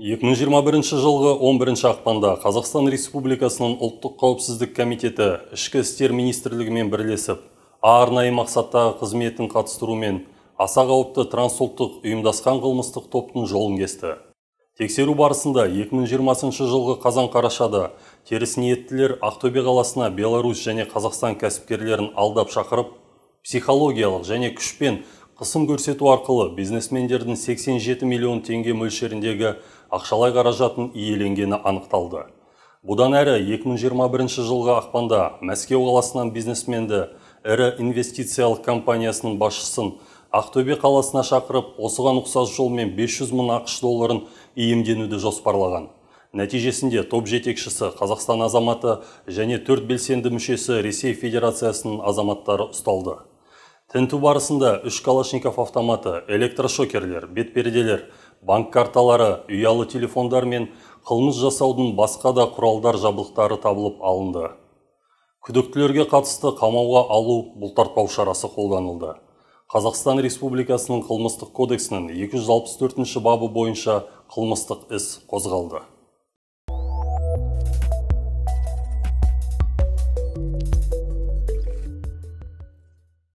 2021 жылғы 11 ақпанда Қазақстан Республикасының Ұлттық қауіпсіздік комитеті Ішкі істер министрлігімен бірлесіп, арнайы мақсаттағы қызметін қатыстырумен аса қауіпті трансұлттық ұйымдасқан қылмыстық топтың жолын кесті. Тексеру барысында 2020 жылғы қазан-қарашада теріс ниеттілер Ақтөбе қаласына Беларусь және Қазақстан кәсіпкерлерін алдап шақырып, психологиялық және күшпен қысым көрсету арқылы бизнесмендердің 87 миллион теңге мөлшеріндегі ақшалай қаражатын иеленгені анықталды. Бұдан әрі 2021 жылғы ақпанда Мәскеу қаласынан бизнесменді ірі инвестициялық компаниясының басшысын Ақтөбе қаласына шақырып, осыған ұқсас жолмен 500 мың ақш долларын иемденуді жоспарлаған. Нәтижесінде топ жетекшісі Қазақстан азаматы және 4 белсенді мүшесі Ресей Федерациясының азаматтары ұсталды. Тінту барысында 3 Калашников автоматы, электрошокерлер, бетперделер, банк карталары, ұялы телефондар мен қылмыс жасаудың басқа да құралдар жабдықтары табылып алынды. Күдіктілерге қатысты қамауға алу бұлтартпау шарасы қолданылды. Қазақстан Республикасының қылмыстық кодексінің 264 бабы бойынша қылмыстық іс қозғалды.